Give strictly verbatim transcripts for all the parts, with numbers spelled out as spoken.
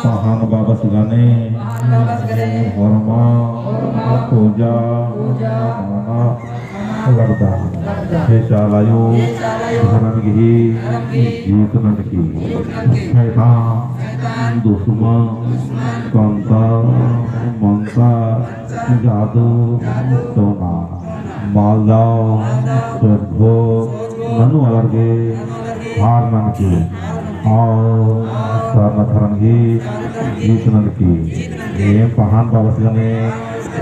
पहान बाबस गने होरमा पूजा नना लगदम। हे चाला आयो, धरम गही जीत ननकी। शैतान, दुश्मन, तंत्र, मंत्र, जादू, टोना, मलदव, सोचभोग ननु आलर गे हार ननकी। और सरना धरम गही जीत ननकी। एम पहान बाबस गने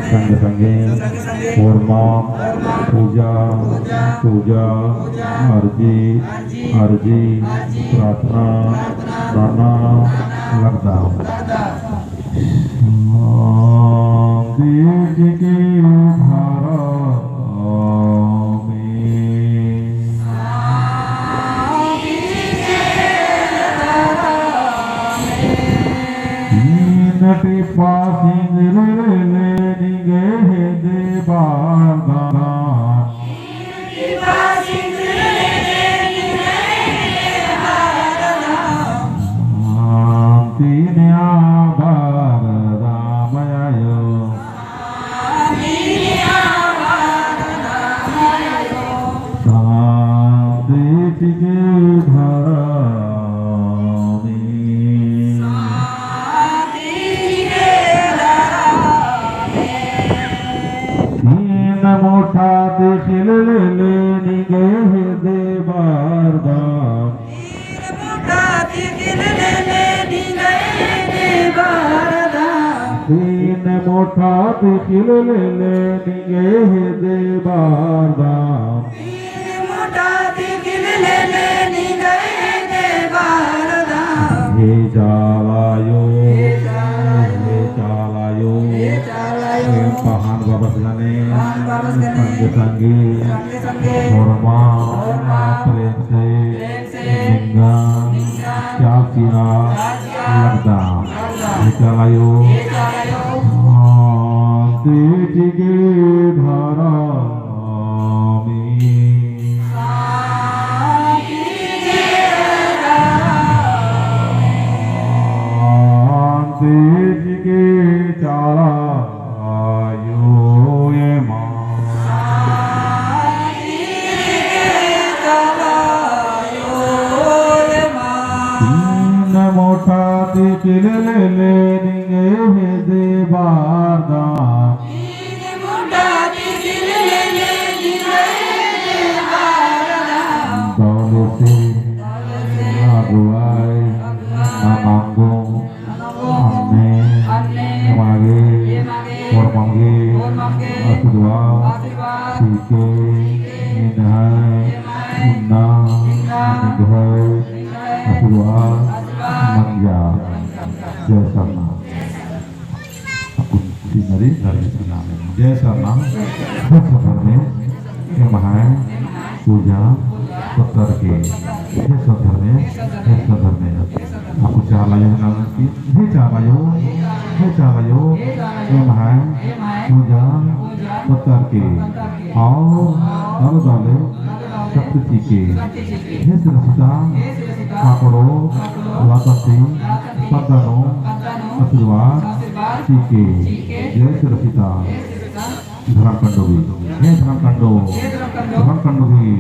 संगे संगे होरमा पूजा, पूजा, अर्जी, अर्जी, प्रार्थना नना लगदम। शांति चिके धरमी। तीन टिपा सिंदूर ले ले निंग्है हेद्दे बरदम। तीन आ बरदम आयो। शांति चिके धरमी। तीन मोठा तिख़िल ले ले निंग्है हेद्दे बरदम। तीन मोठा तिख़िल ले ले निंग्है हेद्दे बरदम। हे चाला आयो, हे चाला आयो, एम पहान बाबस गने संगे संगे होरमा प्रेम से निंगा चाला चिआ लगदम। हे चाला आयो। शांति चिके धरमी। शांति चिके चाला आयो एमा। तीन मोठा तिख़िल ले ले निंग्है हेद्दे बरदम। दौले से अगुवाई ननोंगो। अन्ने, अन्ने, एमा गे, एमा गे, होरमम गे, होरमम गे, आशीर्वाद, आशीर्वाद, चिके, चिके, निंग्है, एम्है, उन्ना, निंग्है, निंग्है, आशीर्वाद, आशीर्वाद, मंजा। मंजा। जय सरना। अक्कुन सिमरी धर्मेस गही नामे। जय सरना। जय सरना। एम्है पूजा पत्तर के। हे सत धर्मे, हे सत धर्मे। अक्कु चाला आयो ननकी, हे चाला आयो, हे चाला आयो, एम्है पूजा पत्तर के। और दव दव ले शक्ति चिके। हे सिरसिता काकड़ो लातन ती पद्दा नू आशीर्वाद चिके। जय सिरसिता। धर्म पंडोगी। हे धर्म कंडो, धर्म कंडो गही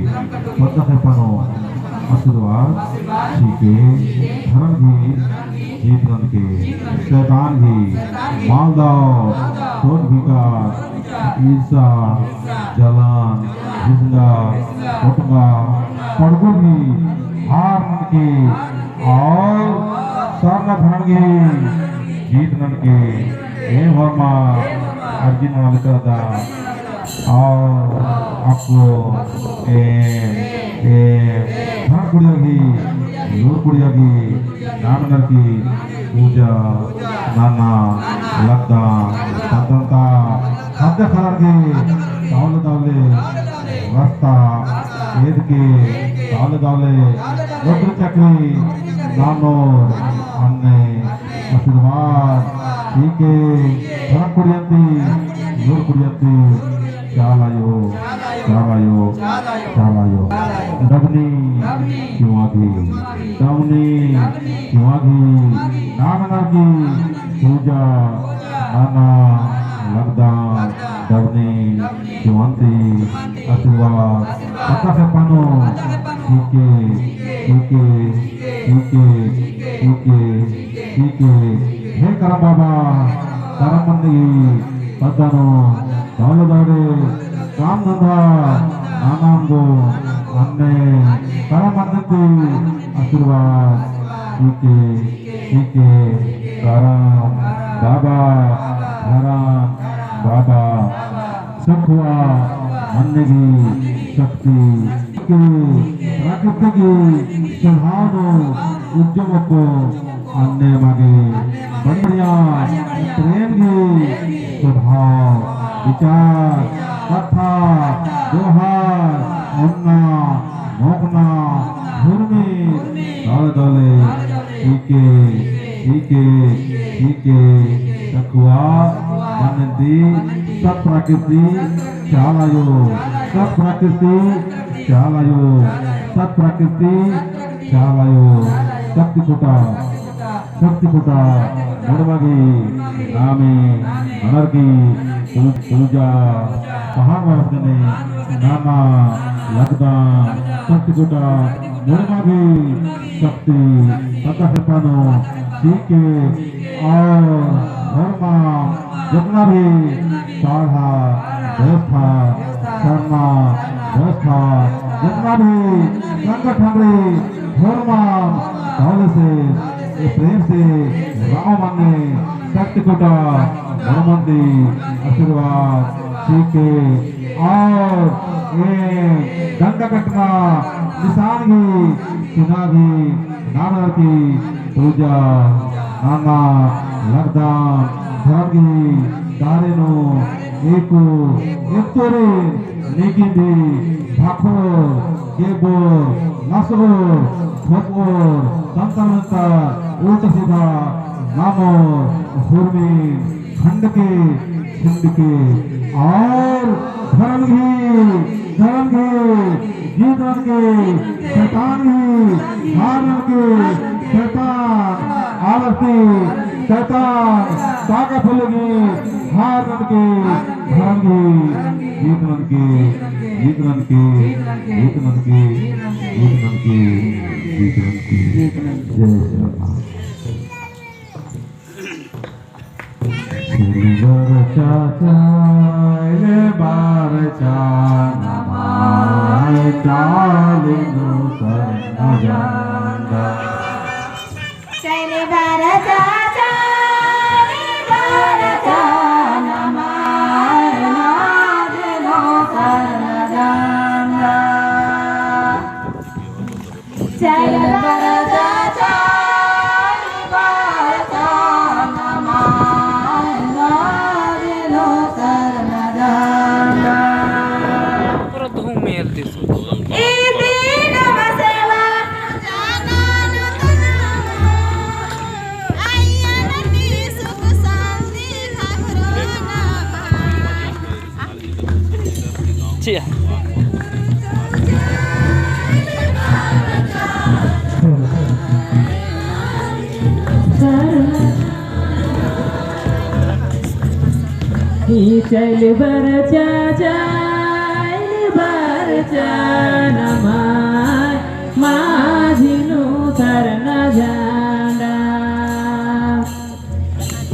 पद्दा खेपा नू आशीर्वाद चिके, धर्म गही जीत ननके, शैतान गही मलदव, क्रोध, विकार, ईर्ष्या, जलन, हिसड़ा, कोटंगा, पड़गुर गही हार ननके, और सरना धर्म गही जीत ननके, एम होरमा अर्जी नना लगदम। और अक्कु एम, एम धर्म कुड़िया गही, लूर कुड़िया गही नाम ननर की पूजा नना लगदम। तदंता खाद्य खरार के तावले तावले रस्ता एदके तावले तावले नौकरी चाकरी ननोर अन्ने आशीर्वाद चिके, धर्म कुड़ियन्ती, लूर कुड़ियन्ती चाला आयो, चाला आयो, चाला आयो। डबनी किवागी, डबनी किवागी नाम ननर की पूजा नना लगदम। डबनी किवन्ती आशीर्वाद पद्दा खेपा नू चिके, चिके, चिके, चिके, चिके। हे करम बाबा, करम मन्नी गही पद्दा नू तावले तावले काम धंधा नना ओंगो अन्ने करम मन्नन्ती आशीर्वाद चिके, चिके। करम बाबा, करम बाबा। सखुआ मन्ने गही शक्ति के प्राकृतिक स्वभाव नू उज्जवल को अन्ने मगे बढ़िया प्रेम गही स्वभाव, विचार, कत्था, जोहार, ओन्ना, मोख़ना, हुरमी, दले दले, चिके, चिके, चिके, सखुआ मन्नन्ती सत प्रकृति चाला आयो, सत प्रकृति चाला आयो, सत प्रकृति चाला आयो, शक्ति खुटा, शक्ति खुटा मुड़मा गही नामे ननर की पू-, पूजा पहाड़ वास्तने नना लगदम। शक्ति खुटा मुड़मा गही शक्ति पद्दा खेपा नू चिके और होरमा जितना भी पड़हा व्यवस्था, सरना व्यवस्था, जितना भी संगठन रई, होरमा तावले से, ए प्रेम से रओ मन्ने शक्ति खुटा होरमन ती आशीर्वाद चिके और ए डंडा कट्टना निसान गही चुनाव गही नाम ननर की पूजा नना लगदम। धर्म गही दारे नू एको एकतोरे नीकिम भी भखोर, केबोर, नसोर, खोपोर, तंतर मंतर, उल्टा सीधा ननोर, हुरमी खंडके, खंडके, और धर्म गही, धर्म गही जीत ननके, शैतान गही हार ननके, शैतान आलसी, शैतान ताकत लगी हार ननके, धर्म गही जीत ननके, जीत ननके, जीत ननके, जीत ननके, जीत ननके। जय श्री राम। सिल्वर चाचा, ले बार चा नमाय चाली नू सरना झंडा। चले बार चाचा, ले बार चा नमाय नाद नू सरना झंडा। चिया। ई चल बर चाचा। चानमाय माझी नू सरना झंडा।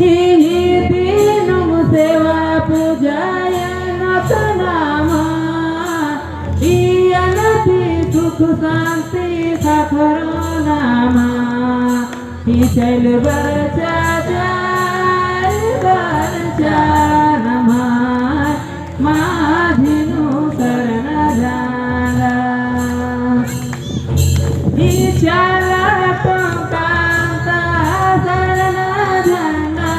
इही दिनुम सेवा पूजा एन तनामा, इयन ती सुख शांति ख़क्खरो नामा। इचल बरचा चाल बरचा नमाय माझी नू सरना झंडा। इचल टोंकान्ता सरना झंडा,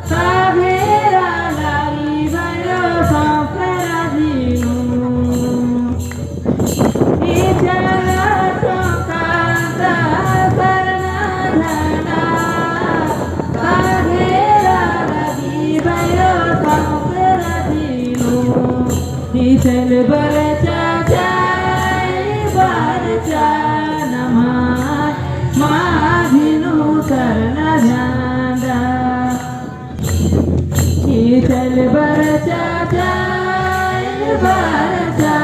तागेरा लगी भैरो संस्कार दिनू। इचल टोंकान्ता सरना झंडा, तागेरा लगी भैरो संस्कार दिनू। इचल बरचा चाल बरचा नमाय माझी नू सरना झंडा। इचल बरचा चाल बरचा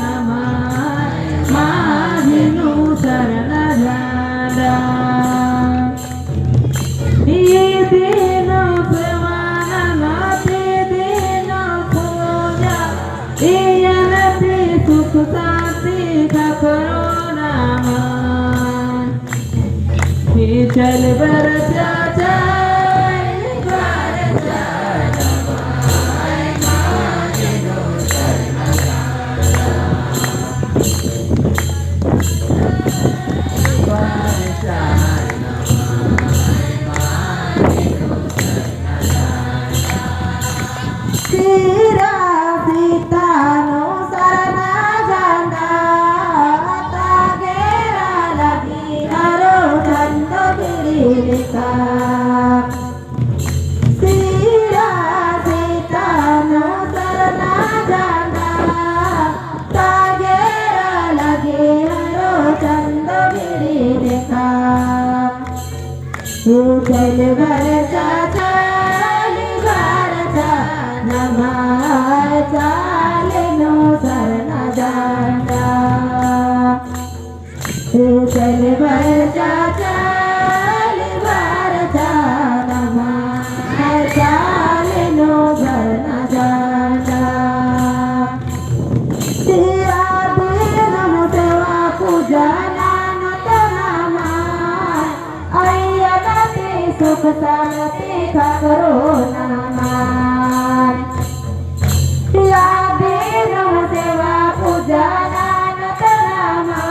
नमाय माझी नू सरना झंडा। ई दिनुम सेवा नना, ई दिनुम पूजा, इयन ती सुख शांति ख़क्खरो नामा। इचल बरचा चाल बरचा नमाय माझी नू सरना झंडा। सिरा सीता नू सरना झंडा, तागेरा लगी हरो झंडो बिड़ी लेखा। सिरा सीता नू सरना झंडा, तागेरा लगी हरो झंडो बिड़ी लेखा। इचल बरचा चाल बरचा नमाय चाल नू सरना झंडा। इचल बरचा चाल बरचा नमाय चाल नू सरना झंडा। सिरा दिनुम सेवा पूजा नना तनामा, अइय्या ती सुख शांति ख़क्खरो नामा। सिरा दिनुम सेवा पूजा नना तनामा,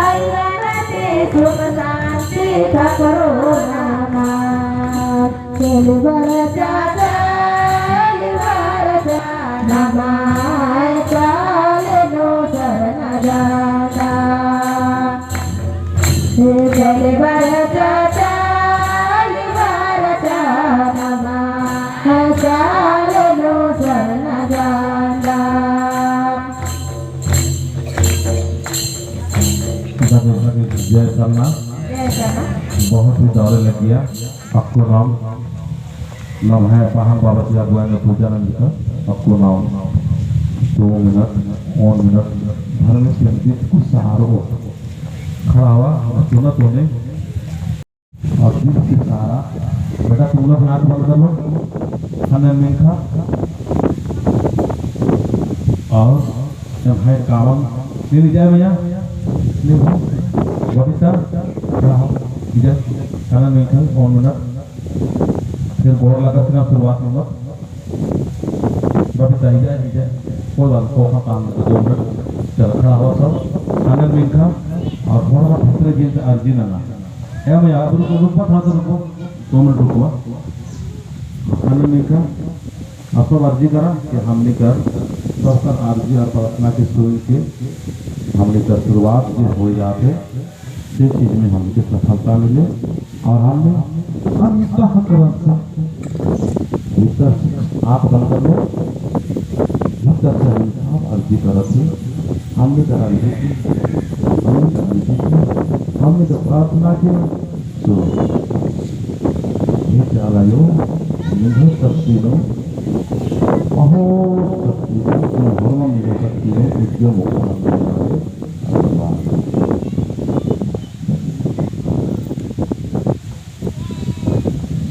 अइय्या ती सुख शांति ख़क्खरो नामा। इचल बरचा चाल बरचा नमाय चाल नू सरना झंडा। इचल बरचा चाल बरचा नमाय चाल नू सरना झंडा। जय सरना। जय सरना। बहुत ही दौले लगिया। अक्कु नाम नम्है पहान बाबा जी अगुवाई नू पूजा नंजका। अक्कु नाम दो मिनट, ओन मिनट धर्मेस के बीच कुछ सहारो खड़ा हुआ और सुना तूने। और बीच के सहारा, बेटा तुम लोग आँख बंद कर लो, खाने में खा। और जब है कावन, नहीं जाए भैया, नहीं भाई, बबीता, खड़ा हो, इधर, खाना नहीं खा, ओन मिनट। फिर गोड़ लगा के ना शुरुआत नंबर। बबीता, इधर, इधर, कोई बात, कोई काम, दो मिनट। चल, खड़ा हो सब, खाना नहीं खा, और थोड़ा सा भीतर गिर के अर्जी ना ना। ए भैया, अब रुको, रुको, थोड़ा सा रुको, दो मिनट रुको। खाना नहीं खा, आप सब अर्जी करा कि हमनी कर सबकर अर्जी और प्रार्थना के सुन के हमनी कर शुरुआत जे हो जाते, से चीज में हमनी के सफलता मिले और हमनी अंतःकरण से भीतर से आँख बंद कर लो, भीतर से हमनी सब अर्जी करत है, हमनी कर अर्जी की, हमनी कर अर्जी की, हमनी कर प्रार्थना की, तो ये चाला यो निंग्है शक्ति नो, बहुत शक्ति नो, तुम हरमन निंग्है शक्ति जो मुखमंत्री आगे,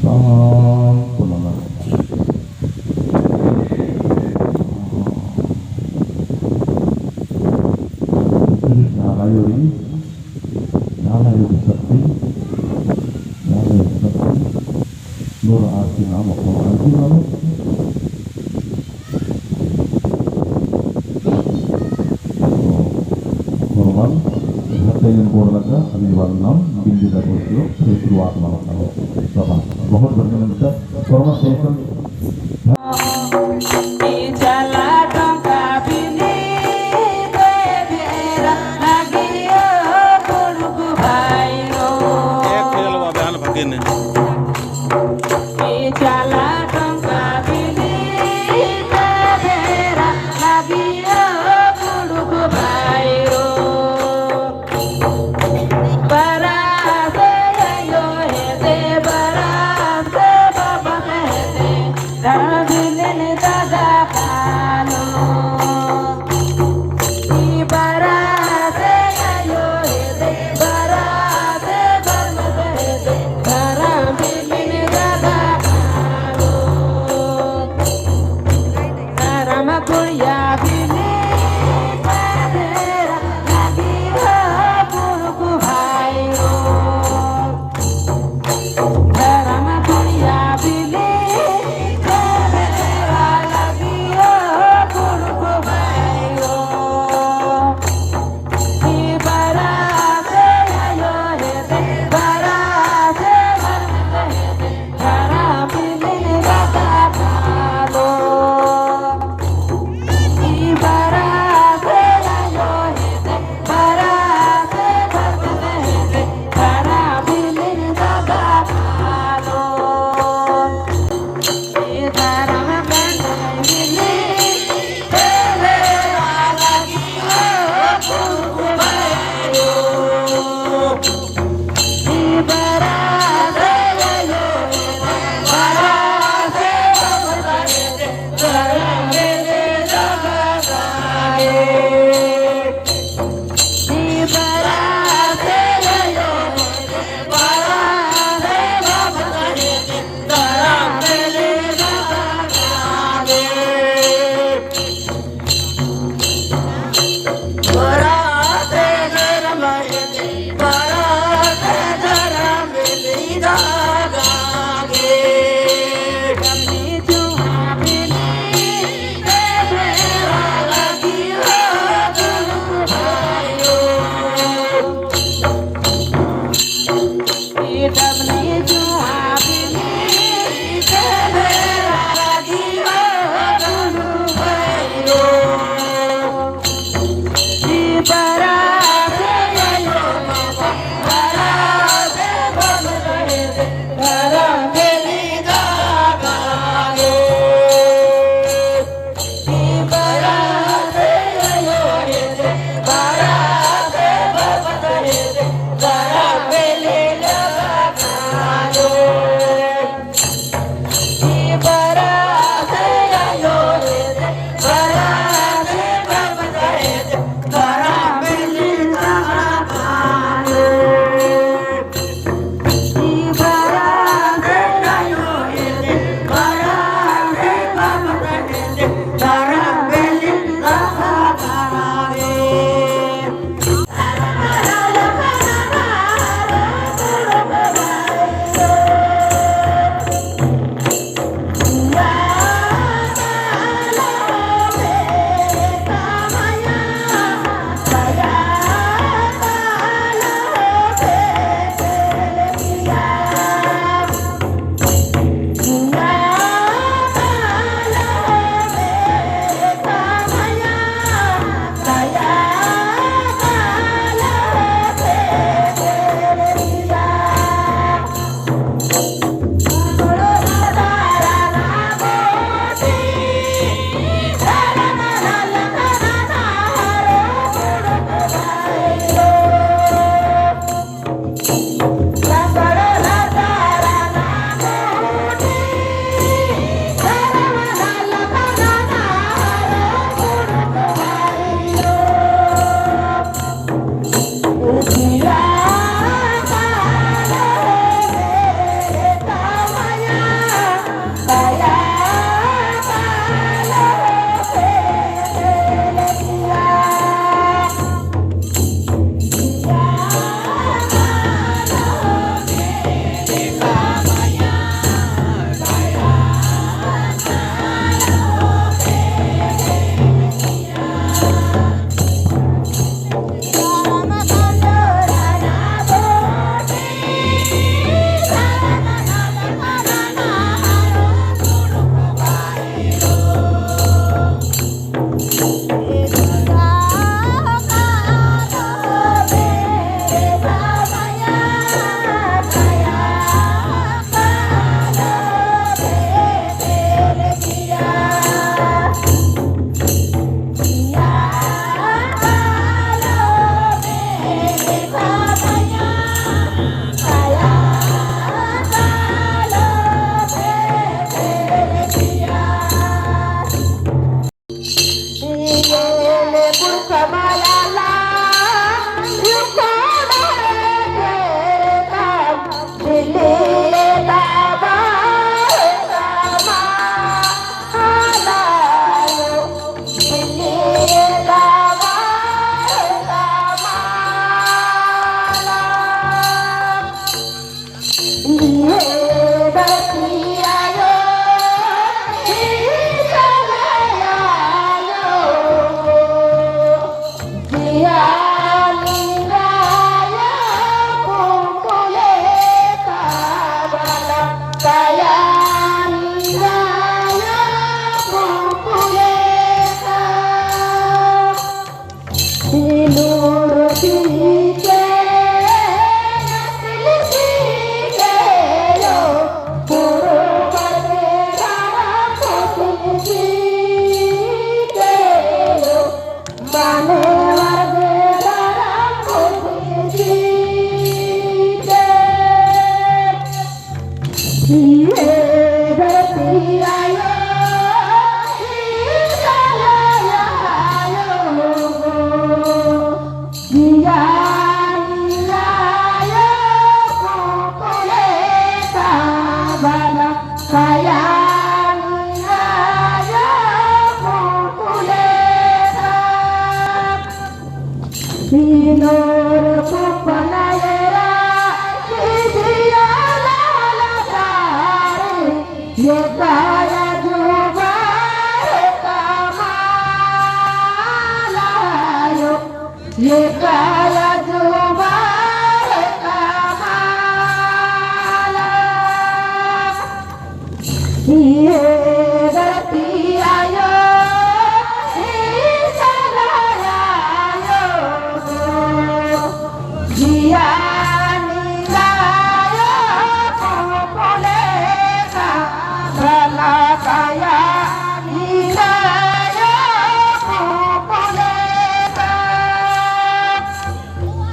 शांत नना। नाला योरी, नाला योरी शक्ति, नाला योरी शक्ति, नूर आरती नाम, अपन आरती नाम। होरमन हत्ते नंबर लगा, अभी वाला नाम बिल्ली लगा उसको, फिर शुरुआत वाला था। बाबा, बहुत बढ़िया मिलता। होरमन सोशल एक खेल बा बयान भगिन।